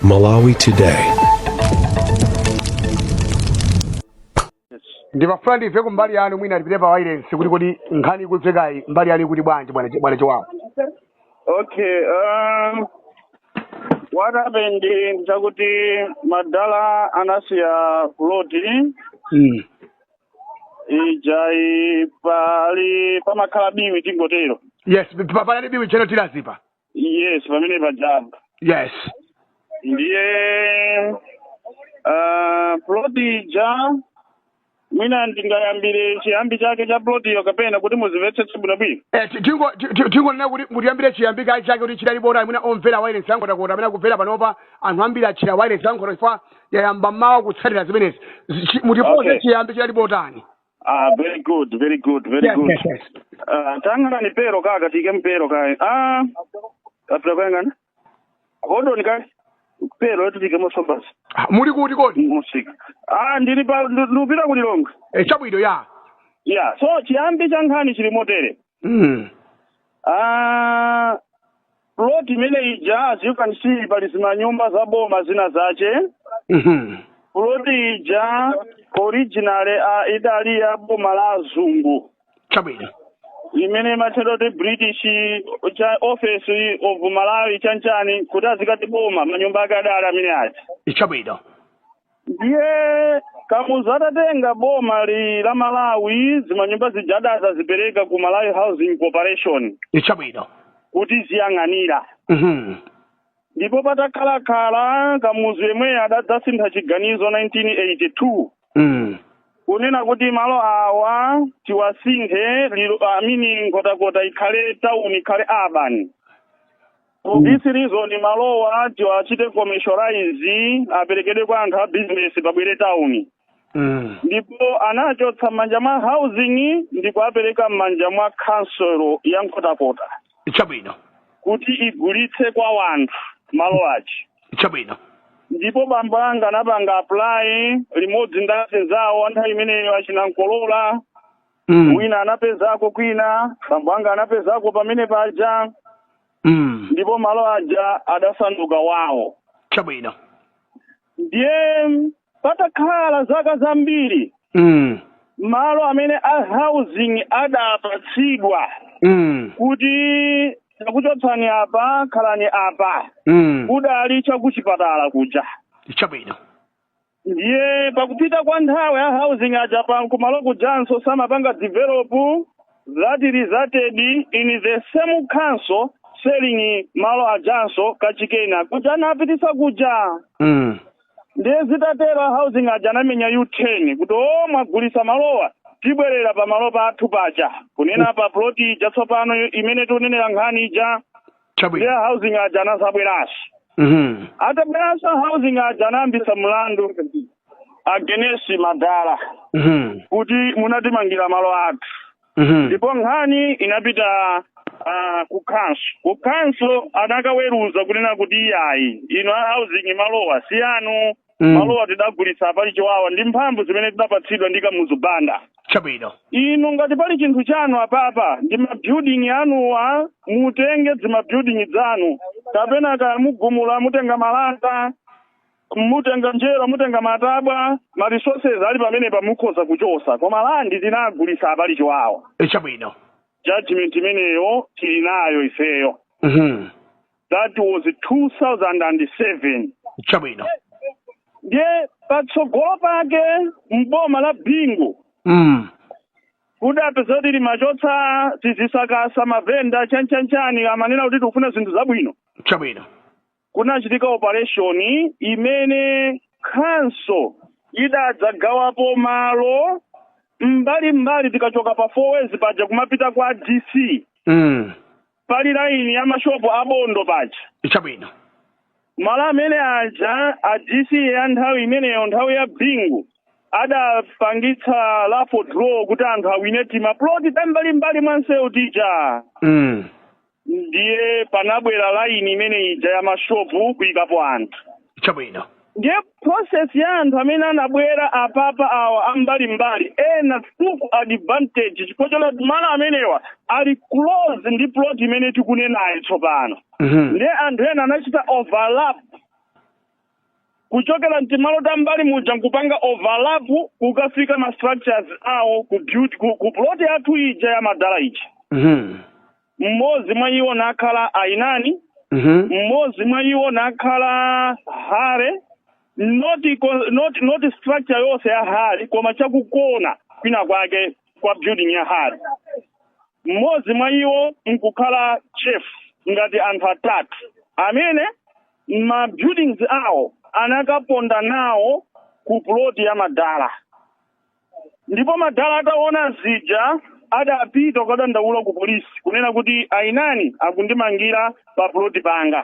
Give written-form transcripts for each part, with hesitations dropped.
Malawi Today. Ndimafuna ndimve kumbali yanu, mwina ndipite pa wireless kuti kodi nkhani ikumvekayi mbali yanu ikuti bwanji, bwana Chiwawa? Okay, what happened nchakuti madala anasiya ploti ijayi pali pamakhala Biwi, tingotero. Yes, panali Biwi cheno tilazipa. Yes, pamene pajapa. Ndiye ploti ija, mwina ndingayambire chiyambi chake cha plotiyo kapena kuti muzimvetsetse bwinobwino? Tingonena kuti mutiyambire chiyambi kayi chake kuti chidali bora. Mwina omvera wireless ya Nkhotakota amene akumvera panopa, anthu ambiri atchera wireless ya Nkhotakota chifukwa yayamba mmawa kutsatira zimenezi. Mutifotokoze chiyambi chidali botani? Ah, very good, very good, very good. Tang'anani pero kaka, tike mpero kaye. Ah, apita kuyang'ana, hold on kaye, pero letu tike mosobasi. Ah, muli kuti kodi? Musika. Ah, ndili pa ndikupita ku Lilongwe. Chabwino ya. Yeah, so chiyambi cha nkhani chili motere. Ah, plot imene ija, as you can see, pali zimanyumba za boma zina zache. Plot ija originally idali ya boma la azungu imene imatchedwa kuti British cha Office of Malawi chanchani, kuti azikati boma, manyumba ake adali amene aja. Ndiye Kamuzu atatenga boma li la Malawi, zimanyumba zija adazazipereka ku Malawi Housing Corporation kuti ziyang'anira. Ndipo patakhalakhala, Kamuzu yemweyo adadzasintha chiganizo 1982 kunena kuti malo awa tiwasinthe lilo amini Nkhotakota ikhale town, ikhale urban. For this reason malowa tiwachite commercialize, aperekedwe kwa anthu a business, pabwere town. Ndipo anachotsa m'manja mwa housing ndi kuapereka m'manja mwa council ya Nkhotakota kuti igulitse kwa wanthu malo achi. Ndipo bambo anga anapanga apply limodzi ndi azinzawo anthawi imeneyo, achina Nkolola. Wina anapezako kwina, bambo anga anapezako pamene paja. Ndipo malo aja adasanduka wawo. Ndiye patakhala zaka zambiri, malo amene a housing adapatsidwa kuti takuchotsani apa, khalani apa, kudali chakuchipatala kuja. Ndiye pakupita kwa nthawi ya housing aja pa kumalo kujanso samapanga develop. That resulted in the same council selling malo ajanso kachikena kuja anapitisa kuja. Ndiye zitatero, housing aja anamenya U10 kuti o, mwagulisa malowa, tibwerera pamalo pathu paja, kunena pa ploti ija tsopano imene tikunenera nkhani ija. Ndiye housing aja anazabweranso. Atabweranso housing aja, anayambisa mlandu against madala kuti munatimangira malo athu. Ndipo nkhani inapita ku council. Ku council anakaweruza kunena kuti iyayi, ino a housing, malowa si anu. Malowa tidagulitsa pali Chiwawa ndi mphamvu zimene tidapatsidwa ndi Kamuzu Banda. Inu ngati pali chinthu chanu apapa ndi mabuilding anuwa, mutenge zimabuilding zanu, kapena kaya mugumula, mutenga malata, mutenga njerwa, mutenga matabwa, ma resources ali pamenepa mukhoza kuchosa, koma land tinagulitsa apali Chiwawa. Judgment imeneyo tili nayo ifeyo. That was 2007. Ndiye patsogolo pake mboma la Bingu kudapeza kuti limachotsa tizisakasa mavenda chanchanchani, amanena kuti tikufuna zinthu zabwino. Kunachitika operation imene council idadzagawapo malo mbali mbali. Tikachoka pa Four Ways paja kumapita kwa DC, pali line ya mashopu abondo paja. Malo amene aja a DC ya nthawi imeneyo, nthawi ya Bingu, adapangitsa raffle draw kuti anthu awine timaploti tambalimbali mwa nsewu tija. Ndiye panabwera line imene ija ya mashopu kuyikapo anthu. Ndiye process ya anthu amene anabwera apapa awa ambalimbali, ena took advantage chifukwa choti malo amenewa ali close ndi plot imene tikunenayi tsopano. Ndiye anthu ena anachita overlap. Kuchokera mtimalo tambali muja nkupanga overlap kukafika ma structures awo ku build ku plot yathu ija ya madala ija. Mmodzi mwa iwo nakhala Ainani, mmodzi mwa iwo nakhala Hare, not structure yonse ya Hare, koma chakukona kwina kwake kwa building ya Hare. Mmodzi mwa iwo nkukhala Chef, ngati anthu atatu amene ma buildings awo anakaponda nawo ku plot ya madala. Ndipo madala ataona zija adapita kukadandaula ku polisi kunena kuti Ainani akundimangira pa plot panga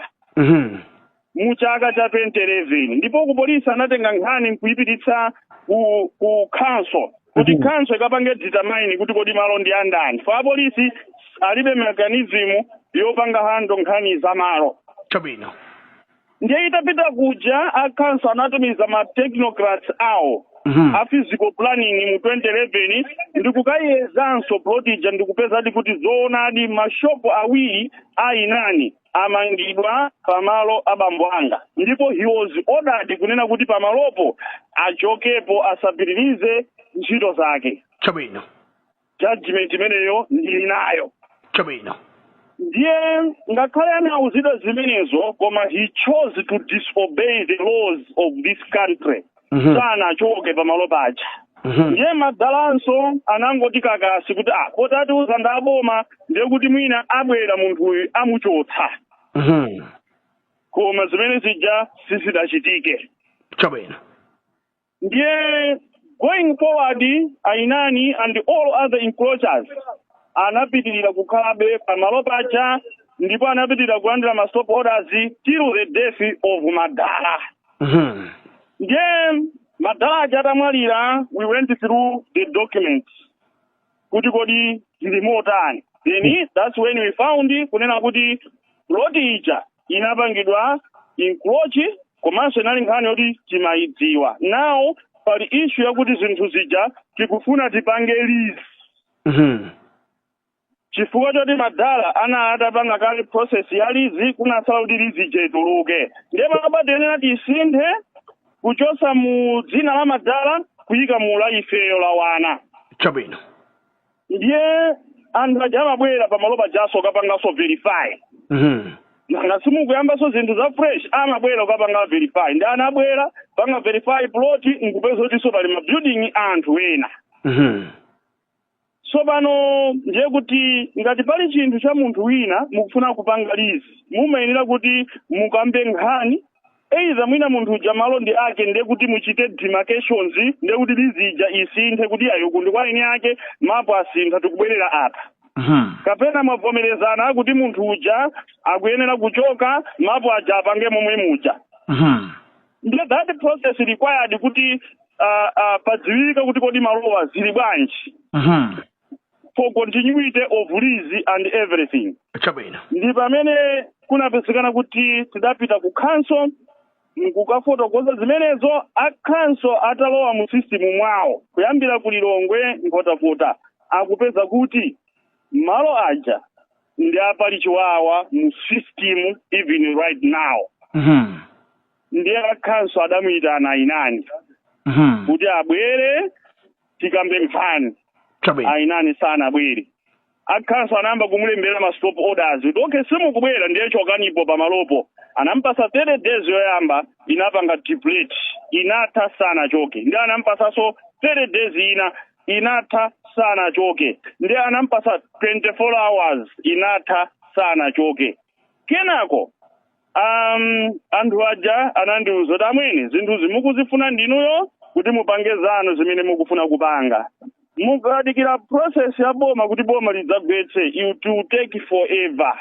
mu chaka cha 2011. Ndipo ku polisi anatenga nkhani nkuyipititsa ku council kuti council ikapange determine kuti kodi malo ndi andani. Fa apolisi alibe mechanism yopanga handle nkhani za malo. Ndiye itapita kuja, a council anatumiza ma technocrats awo a physical planning mu 2011 ndikukayezanso plot ija, ndikupezadi kuti zoonadi mashopu awiri Ainani amangidwa pamalo abambo anga. Ndipo he was ordered kunena kuti pamalopo achokepo, asapitirize ntchito zake. Judgment imeneyo ndili nayo. Ndiye ngakhale anauzidwa zimenezo, koma he chose to disobey the laws of this country. Sanachoke pamalo paja. Ndiye madalanso anangoti kakasi kuti ah, poti atiuza ndi aboma, ndiye kuti mwina abwera munthuyu amuchotsa. Koma zimene zija sizidachitike. Ndiye going forward, Ainani and all other encroachers anapitirira kukhalabe pamalo paja, ndipo anapitirira kulandira ma stop orders till the death of madala. Ndiye madala aja atamwalira, we went through the documents kuti kodi zili motani. Then that's when we found kunena kuti plot ija inapangidwa encroach, komanso inali nkhani yoti timayidziwa. Now pali issue yakuti zinthu zija tikufuna tipange lease, chifukwa choti madala ana atapanga kale process ya lease, kunasala kuti lease ija ituluke. Ndiye panopa tiyenera tisinthe kuchosa mu dzina la madala kuyika mu la ifeyo la wana. Ndiye anthu aja amabwera pamalo pajaso kapanganso verify. Nanga simukuyambaso zinthu za fresh, amabwera kukapanga verify. Ndi anabwera panga verify plot, nkupeza kutinso pali ma building anthu ena. So pano ndiye kuti ngati pali chinthu cha munthu wina mukufuna kupanga lease, mumayenera kuti mukambe nkhani, either mwina munthu uja malo ndi ake, ndiye kuti muchite demarcations, ndiye kuti lease ija isinthe kuti ayo kundi kwa eni ake, mapu asintha, tikubwerera apa, kapena mwavomerezana kuti munthu uja akuyenera kuchoka, mapu aja apange momwe muja. Ndiye that process required kuti padziwike kuti kodi malowa zili bwanji for continuity of lease and everything. Ndi pamene kunapezekana kuti tidapita ku council nkukafotokoza zimenezo. A council atalowa mu system mwawo kuyambira ku Lilongwe, Nkhotakota, akupeza kuti malo aja ndi apali chiwawa mu system even right now. Ndiye a council adamuyitana Ainani kuti abwere tikambe nkhani. Ainani sanabwere. A council anayamba kumulembera ma stop orders kuti okay, simukubwera, ndiye chokanipo pamalopo. Anampasa 30 days yoyamba, inapanga deplete, inatha, sanachoke. Ndi anampasanso 30 days ina, inatha, sanachoke. Ndi anampasa 24 hours, inatha, sanachoke. Kenako anthu aja anandiuza kuti amwene, zinthu zimukuzifuna ndinuyo kuti mupange zanu zimene mukufuna kupanga, mukadikira process ya boma kuti boma lidzagwetse, it will take forever.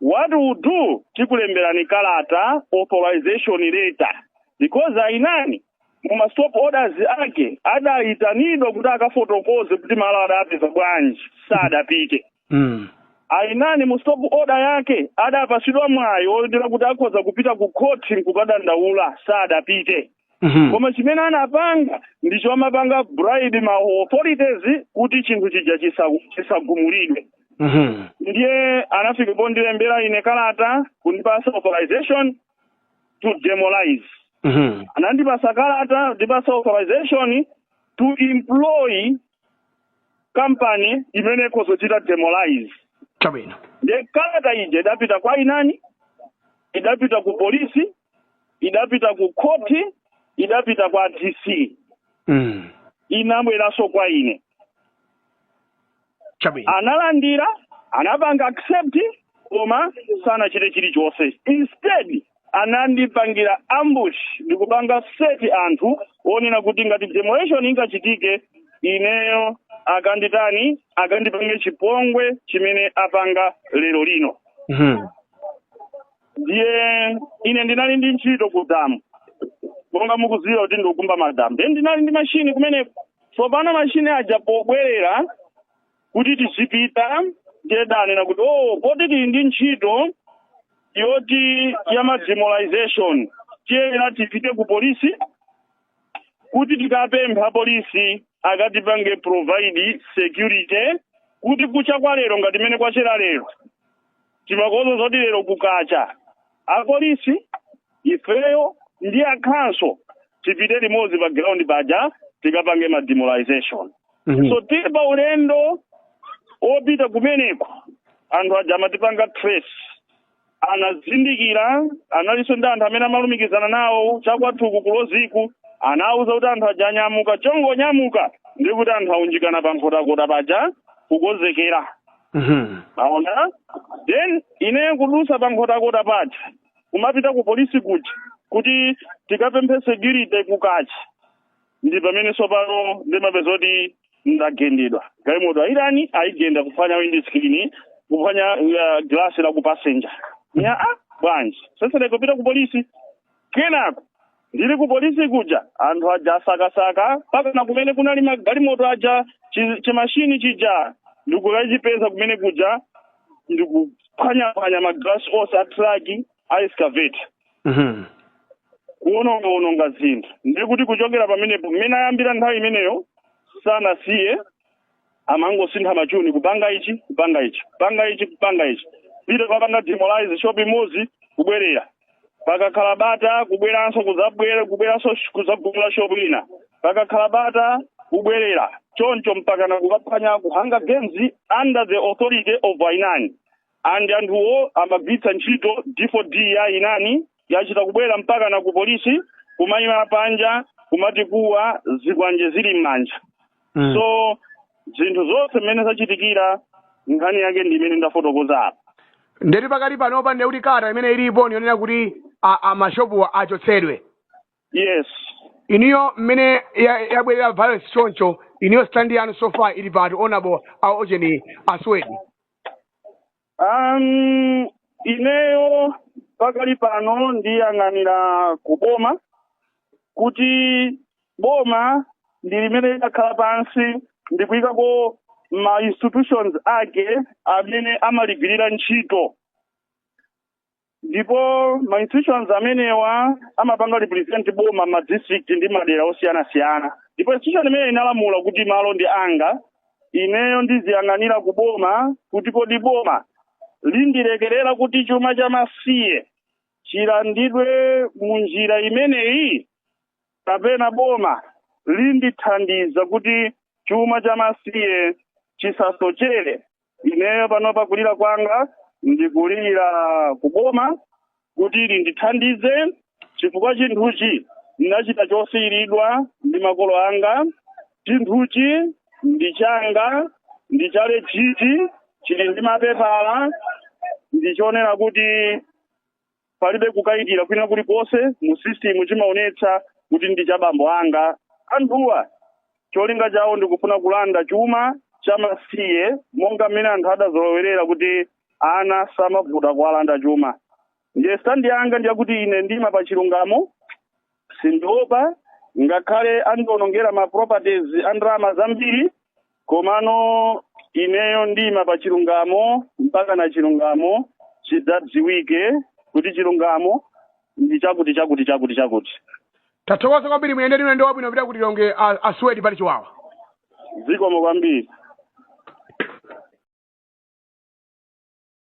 What we do, tikulemberani kalata, authorization letter, because Ainani muma stop orders ake adayitanidwa kuti akafotokoze kuti malo adapeza bwanji, sadapite. Ainani mu stop order yake adapasidwa mwayi woyendera kuti akhoza kupita ku court nkukadandaula, sadapite. Koma chimene anapanga ndicho amapanga bribe ma authorities kuti chinthu chija chisagumulidwe. Ndiye anafika pondilembera ine kalata kundipasa authorization to demolize. Anandipasa kalata, ndipasa authorization to employ company imene ikozochita demolize. Ndiye kalata ija idapita kwa inani, idapita ku polisi, idapita ku khoti, idapita kwa DC, inabweranso kwa ine. Analandira, anapanga accept, koma sanachite chilichonse. Instead anandipangira ambush ndikupanga set anthu onena kuti ngati demolition ingachitike, ineyo akanditani, akandipange chipongwe chimene apanga lero lino. Ndiye ine ndinali ndi ntchito ku damu, monga mukuziwa kuti ndikukumba madamu. Ndiye ndinali ndi mashini kumeneko. Tsopano mashini aja pobwerera kuti tizipita, ndiye danena kuti, oh, poti tili ndi ntchito yoti ya ma demolization, tiyenera tipite ku polisi kuti tikapempha polisi akatipange provide security kuti kucha kwa lero, ngati mene kwachera lero, timakozo zoti lero kukacha apolisi, ifeyo ndi akhanso tipite limodzi pa ground paja tikapange ma demolization. So tili pa ulendo opita kumeneko, anthu aja amatipanga trace, anazindikira. Analinso ndi anthu amene amalumikizana nawo chakwathuku kuloziku, anawuza kuti anthu aja anyamuka. Chongonyamuka ndi kuti anthu aunjikana pa Nkhotakota paja kukonzekera. Aona, then ine kudusa pa Nkhotakota paja kumapita ku polisi kuja kuti tikapemphe security kukacha, ndi pamene tsopano ndimapeza kuti ndagendedwa. Galimoto ayirani, ayigenda, kuphwanya windscreen, kuphwanya glass la ku passenger. Nya, ah, bwanji sesere kupita ku polisi. Kenako ndili ku polisi kuja, anthu aja asakasaka mpaka kumene kunali magalimoto aja, chimashini chija ndikukachipeza kumene kuja, ndikuphwanyaphwanya maglasi onse a truck, a excavator, kuwononga wononga zinthu. Ndikuti kuchokera pamenepo, mmene ayambira nthawi imeneyo sanasiye, amangosintha machuni, kupanga ichi, kupanga ichi, kupanga ichi, kupanga ichi, pita kupanga demolize shop imodzi, kubwerera pakakhala bata, kubweranso kuzabwera, kubweranso kuzagumula shop ina, pakakhala bata, kubwerera choncho mpakana kukaphwanya ku Hunger Games under the authority of Ainani. And anthuwo amagwiritsa ntchito D4D ya Ainani, yachita kubwera mpaka na ku polisi, kumayima panja, kumati kuwa zikwanje zili m'manja. So zinthu zonse mmene zachitikira, nkhani yake ndi imene ndafotokoza apa. Ndeti pakati panopa ndekuti kalata imene ilipo ndiyonena kuti amashopuwa achotsedwe? Yes. Iniyo mmene yabwerera violence choncho, iniyo stand yanu so far ili pati, honorable aojeni Aswedi? Ineyo pakali pano ndiyang'anira kuboma kuti boma ndi limene lidakhala pansi ndikuyikako ma institutions ake amene amaligwirira ntchito, ndipo ma institutions amenewa amapanga represent boma ma district ndi madera osiyanasiyana. Ndipo institution imene inalamula kuti malo ndi anga, ineyo ndiziyang'anira kuboma kuti kodi boma lindilekerera kuti chuma cha masiye chilandidwe mu njira imeneyi, kapena boma lindithandiza kuti chuma cha masiye chisasochere. Ineyo panopa kulira kwanga ndikulira kuboma kuti lindithandize, chifukwa chinthuchi ndinachita chosiyiridwa ndi makolo anga. Chinthuchi ndi changa, ndi cha legit, chili ndi mapepala, ndichonera kuti palibe kukayikira kwina kulikonse. Mu system chimaonetsa kuti ndi cha bambo anga. Anthuwa cholinga chawo ndikufuna kulanda chuma cha masiye, monga mmene anthu adazolowerera kuti ana samavuta kuwalanda chuma. Ndiye stand yanga ndiyakuti ine ndima pa chilungamo, sindiopa ngakhale andionongera ma properties a ndalama zambiri, komano ineyo ndima pa chilungamo mpaka na chilungamo chidzadziwike kuti chilungamo ndi chakuti, chakuti, chakuti, chakuti. Tathokoza kwambiri, muyende ulendo wabwino pita kuti Lilongwe, Aswedi pali chiwawa. Zikomo kwambiri.